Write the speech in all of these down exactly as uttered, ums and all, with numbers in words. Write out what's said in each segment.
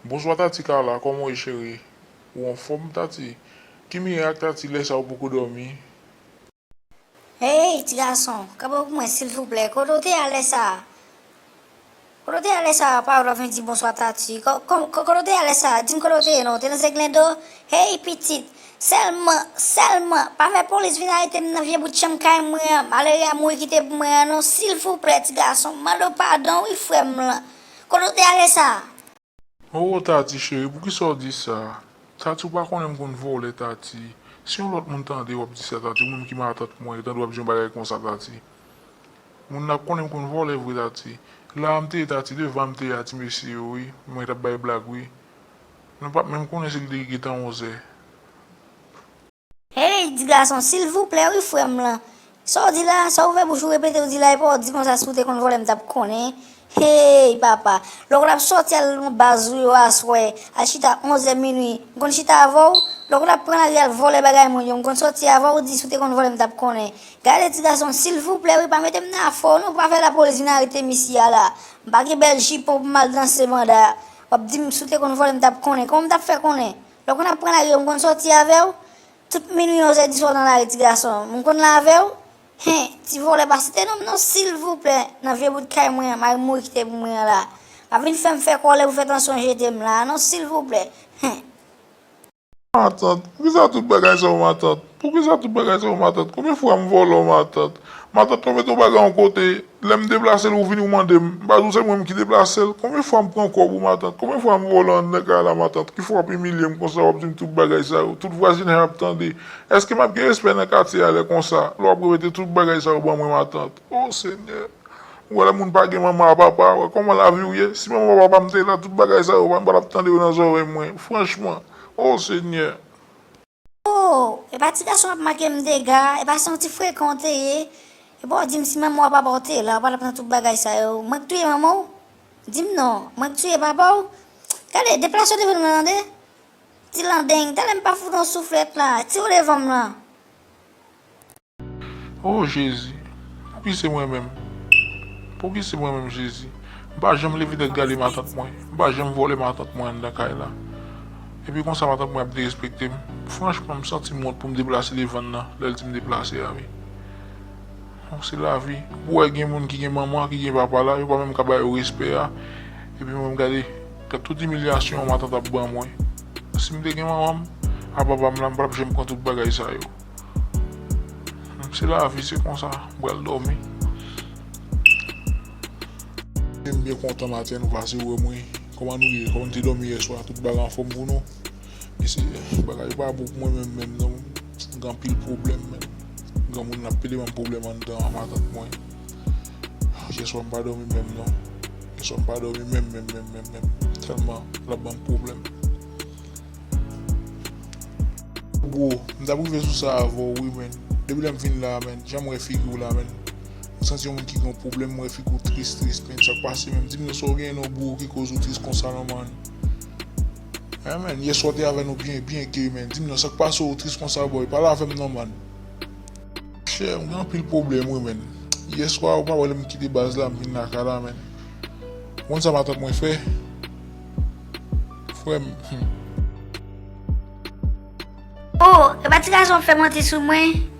Bonswa Tati Carla, kòman w ye cheri? Ou anfòm Tati? Ki mirak Tati, lè sa ou poko dòmi? Hey ti gason, kanpe pou mwen silvouplè, kote w te ye lè sa a? Kote w te ye lè sa a, pa w vin di bonswa Tati? Kote w te ye lè sa a? Di m kote w te ye non, w te nan Zenglendo? Hey pitit, sèlman, sèlman, pa fè polis vin arete m nan vye bout chanm kay mwen an, malere a mouri kite pou mwen an non, silvouplè ti gason, m mande w padon wi frè m lan. Kote w te ye lè sa a? Oh Tati cheri, poukisa w di sa? Tati, ou pa konnen m konn vòlè Tati. Si yon lòt moun tande w ap di sa Tati, ou menm ki matant mwen, yo tande w ap di yon bagay konsa Tati, moun nan ap konnen m konn vòlè vre Tati. La a m te ye Tati, devan m te ye a ti mesye yo wi, mwen t ap bay blag wi. Nou p ap menm konnen si l te gentan onzè. Hey ti gason, silvouplè wi frè m lan. Sa w di la, sa w ouvè bouch ou repete w di la, epa w di konsa si w te konn vòlè m t ap konnen. Hey papa, lè w konn ap sòti al nan baz ou yo aswè, al chita onzè minui, m konn chita avè w? Lè w konn ap pran lari al vòlè bagay moun yo, m konn sòti avè w, di si w te konn vòlè m t ap konnen. Gade ti gason, silvouplè wi, pa mete m nan afè w non, pa fè lapolis vin arete misye a la. M pa gen bèl jipon pou m al danse banda. W ap di m si w te konn vòlè m t ap konnen, kòman m t ap fè konnen? Lè w konn ap pran lari yo, m konn sòti avè w? Tout minui onzè di swa w nan lari ti gason, m konn la avè w? Hen, ti vòlè pa site non m non silvouplè, nan vye bout kay mwen an, mari m mouri kite pou mwen an la. Pa vin fè m fè kòlè pou fè tansyon jete m la a non silvouplè. Hen. Matant, poukisa tout bagay sa yo matant? Poukisa tout bagay sa yo matant? Konbyen fwa m vòlè w matant? Matant, konbyen ton bagay yon kote? Lè m deplase l, ou vini ou mande m. M pa di w se mwen menm ki deplase l. Konbyen fwa m pran kòb ou matant? Konbyen fwa m vòlè w anndan kay la matant? Ki fwa w ap imilye m konsa, w ap di m tout bagay sa yo? Tout vwazinay ap tande. Èske m ap gen respè nan katye a lè konsa? Lè w ap repete tout bagay sa yo ban mwen matant. O Senyè! Ou wè lè moun pa gen manman a papa, wè kòman lavi w ye? Si manman papa m te la, tout bagay sa yo pa m pa t ap tande yo nan zòrèy mwen. Franchman. O Senyè! Oh, epa ti gason ap make m dega, epa se yon ti frekan w te ye. Epa w di m si manman w a papa w te la, w pa t ap nan tout bagay sa yo. Mwen k touye manman w? Di m non, mwen k touye papa w? Gade, deplase w devan m nan tande. Ti landeng, talè m pa fout w yon souflèt la, tire w devan m lan. Oh Jezi, pouki se mwen menm? Pouki se mwen menm Jezi? M pa janm leve tèt gade matant mwen, m pa janm vòlè matant mwen anndan kay la. Epi konsa matant mwen ap derespekte m. Franchman, m santi m wont pou m deplase devan l nan, lè l di m deplase a wi. Bon, se lavi. Ou wè gen moun ki gen manman, ki gen papa la, yo pa menm ka ba yo respè a. Epi mwen menm gade, gad tout imilyasyon matant ap ban mwen. Si m te gen manman m, a papa m la, m pa t ap janm pran tout bagay sa yo. Se lavi, se konsa. M pral dòmi. M byen kontan maten nou pase wè mwen. Kòman nou ye? Kòman nou te dòmi yèswa? Tout bagay anfòm pou nou? Mesye, bagay yo pa bon pou mwen menm menm non. M gen anpil pwoblèm menm. Granmoun nan ap pede ban m pwoblèm anndan an, matant mwen. Yèswa m pa dòmi menm non. Yèswa m pa dòmi menm menm menm menm menm. Tèlman l ap ban m pwoblèm. Bro, m t ap rive sou sa avè w wi menn. Depi lè m vin la a menn, jan m wè figi w la menn, m santi yon moun ki gen yon pwoblèm, m wè figi w tris tris menn. Sa k pase menm? Di m non sa w genyen non bro ki koz ou tris konsa non man. Hein menn, yèswa w te avè nou byen byen gay menn. Di m non sa k pase w tris konsa bòy, pale avè m non man. Monchè, m gen anpil pwoblèm wi menn. Yèswa ou pa wè lè m kite baz la m vin lakay la menn. Ou konn sa matant mwen fè? Frè m, hmm. Oh, epa ti gason ap fè manti sou mwen.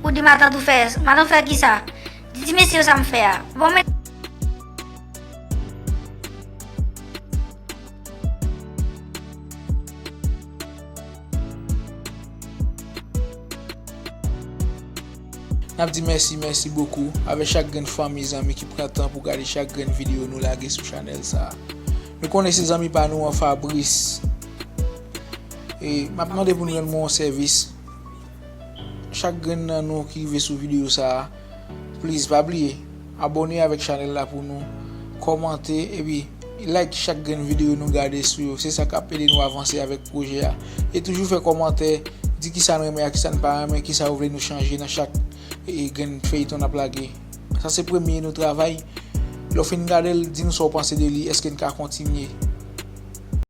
Ou di matant ou fè, matant ou fè kisa? Di ti mesye yo sa m fè a. Bon men. N ap di mèsi, mèsi bokou avèk chak grenn fanmi, zanmi ki pran tan pou gade chak grenn videyo nou lage sou chanèl sa a. Nou konnen se zanmi pa nou an Fabrice. E m ap mande pou nou rann mwen yon sèvis. Chak grenn nan nou ki rive sou videyo sa a, please pa bliye abòne avèk chanèl la pou nou, kòmante epi like chak grenn videyo nou gade sou yo. Se sa k ap ede nou avanse avèk pwojè a. E toujou fè kòmantè, di kisa n renmen ak kisa n pa renmen, kisa ou vle nou chanje nan chak e, grenn feyton n ap lage. Sa se premye nou travay. Lè w fin gade l, di nou sa w panse de li, èske n ka kontinye?